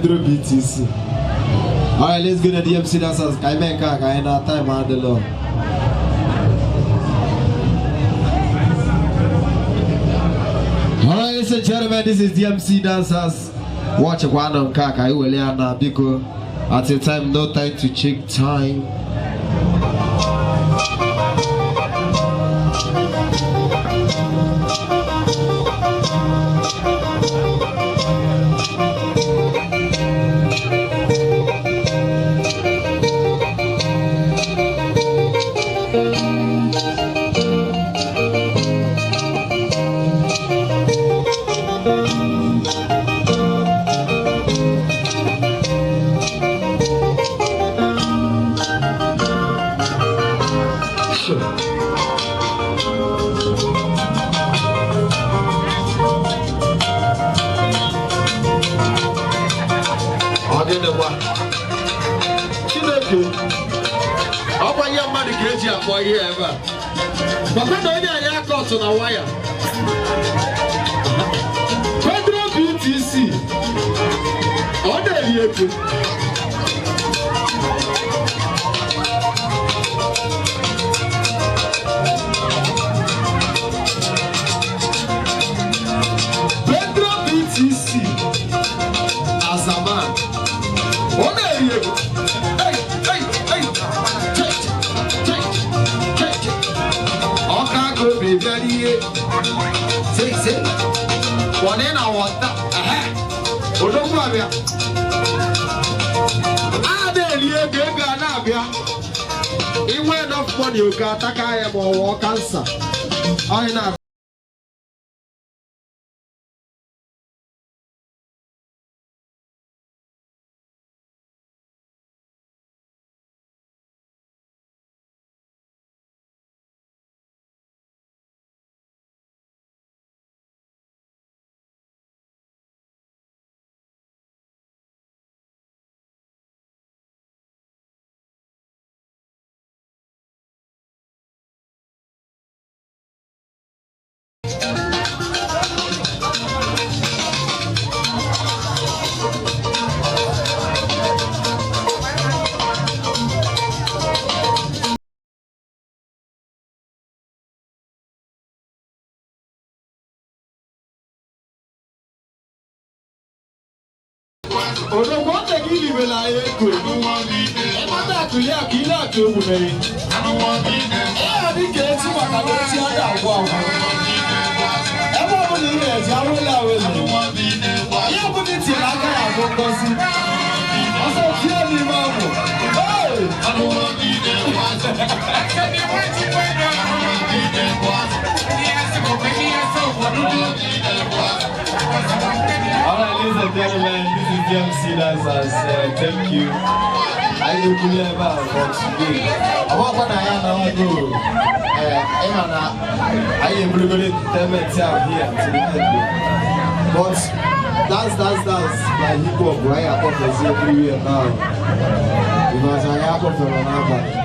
Pedro BTC. Alright, let's go to the MC dancers. Ka anyị mee nke a ka anyị na time adịlọ. Alright, ladies and gentlemen, this is DMC Dancers. Watch one on kaka, Iweliana Biko. At a time, no time to check time. Ọ gịnịkwa? Chineke, ọkwa ihe mmadụ ka eji akpọ ihe ebe a. Papa na onye anyị aka ọtụ na waya. Pedro BTC, ọ na-eri ego. Pedro BTC, as a man, ọ na-eri ego. Hey, hey, hey. Check, check, check, check. Ọka aka obi bịara ihe. Sị, sị. Wọnị na wọta. Ehe. Odogwu abịa. A na-eri ego, ego a na-abịa. Inwe enough money oke ataka ya ma ọ wụọ kansa. Ọ na Odogwu ọ dị gị libela ya ego. Ịmata akụli akụ ile akụ egwumere. Ee, dị ka echi maka na echi a ga-agwụ agwụ. Ebe ọ bụla ị na-eji awele awele. Ihe ọ bụla i tinyere aka ya bụ ngọzi. Ọsọ tie n'ime ọgwụ. Hey! All right, ladies and gentlemen, this is DMC Dancers. Thank you. Anyị ekwuli ebe a for today. Ọ bụkwa na ya na-ago. Ịma na anyị eburugoro entertainment ahụ here to the end. But dance, dance, dance na hip hop anyị akpọfezi everywhere now. Because anyị akpọfere n'abalị.